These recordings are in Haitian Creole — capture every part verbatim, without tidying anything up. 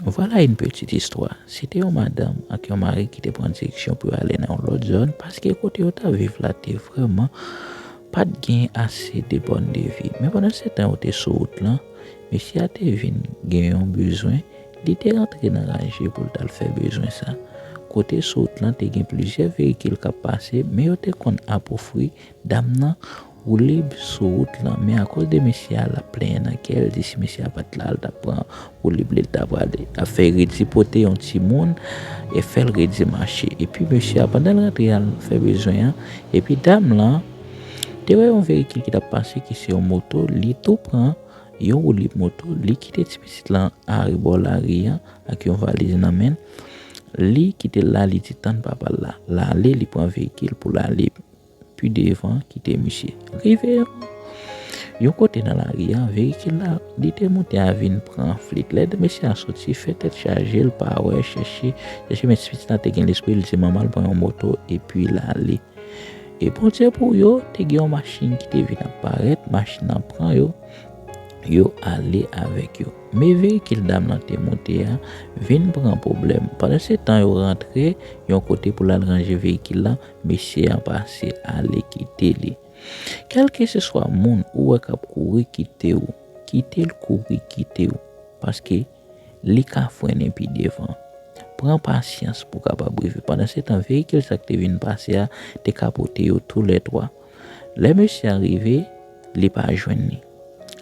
Vwala yon pitit istwa. Se te yon madanm ak yon mari ki te pran direksyon pou yo ale nan yon lòt zòn, paske kote yo t ap viv la te vrèman pa t gen ase de bòn de vi. Men pandan se tan yo te sou wout lan, mesye a te vin gen yon bezwen, li te rantre nan raje pou l t al fè bezwen sa. Kote sou wout lan te gen plizyè veyikil k ap pase, men yo te konn apoufri dam nan woulib sou wout lan. Men akoz de mesye a, l ap plenyen nan kè l, di si mesye a pa t la, l t ap pran woulib li, l t ap prale, ap fè redi pote yon timoun e fè l redi mache. Epi mesye a, pandan l rantre al fè bezwen an, epi dam lan te wè yon veyikil ki t ap pase, ki se yon moto, li tou pran yon woulib moto, li kite ti pitit lan arebò lari an ak yon valiz nan men l. Li kite l la, li di tann papa l la, l ale, li pran veyikil pou l ale pi devan, kite misye. Rive yon kote nan lari a, veyikil la, li te moute a vin pran flit. Lè mesye a soti, fè tèt chaje, l pa wè, chèche, chèche, men ti pitit la te gen lespri, li di manman l pran yon moto epi l ale. E Bondye pou yo, te gen yon machin ki te vin ap parèt, machin nan pran yo, yo ale avèk yo. Men veyikil dam lan te moute a vin pran pwoblèm. Pandan se tan yo rantre yon kote pou l al ranje veyikil la, mesye an pase ale kite li. Kèlkeseswa moun ou wè k ap kouri kite w, kite l kouri kite w, paske li ka frennen pi devan. Pran pasyans pou w kapab rive. Pandan se tan, veyikil sa k te vin pase a te ka pote yo toulètwa. Lè mesye a rive, li pa jwenn li.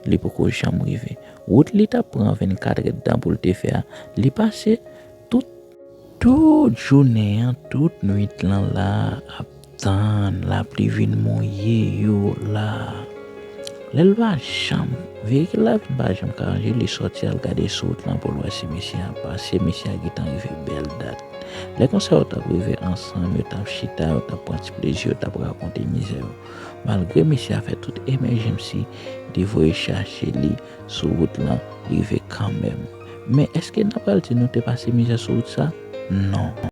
Li poko janm rive. Wout li t ap pran vennkat èdtan pou l te fè a, li pase tout, tout jounen an, tout nwit lan la, ap tann lapli vin mouye yo la. Lè l pa janm, veyikil la vin pa janm ka ranje, li sòti al gade sou wout lan pou l wè si mesye a pase, mesye a gentan rive bèl dat. Lè konsa yo t ap rive ansanm, yo t ap chita, yo t ap pran ti plezi, yo t ap rakonte mizè yo. Malgre mesye a fè tout emergency, li voye chache li sou wout lan, rive kanmenm. Men èske n ap pral di nou te pase mizè sou wout sa? Non.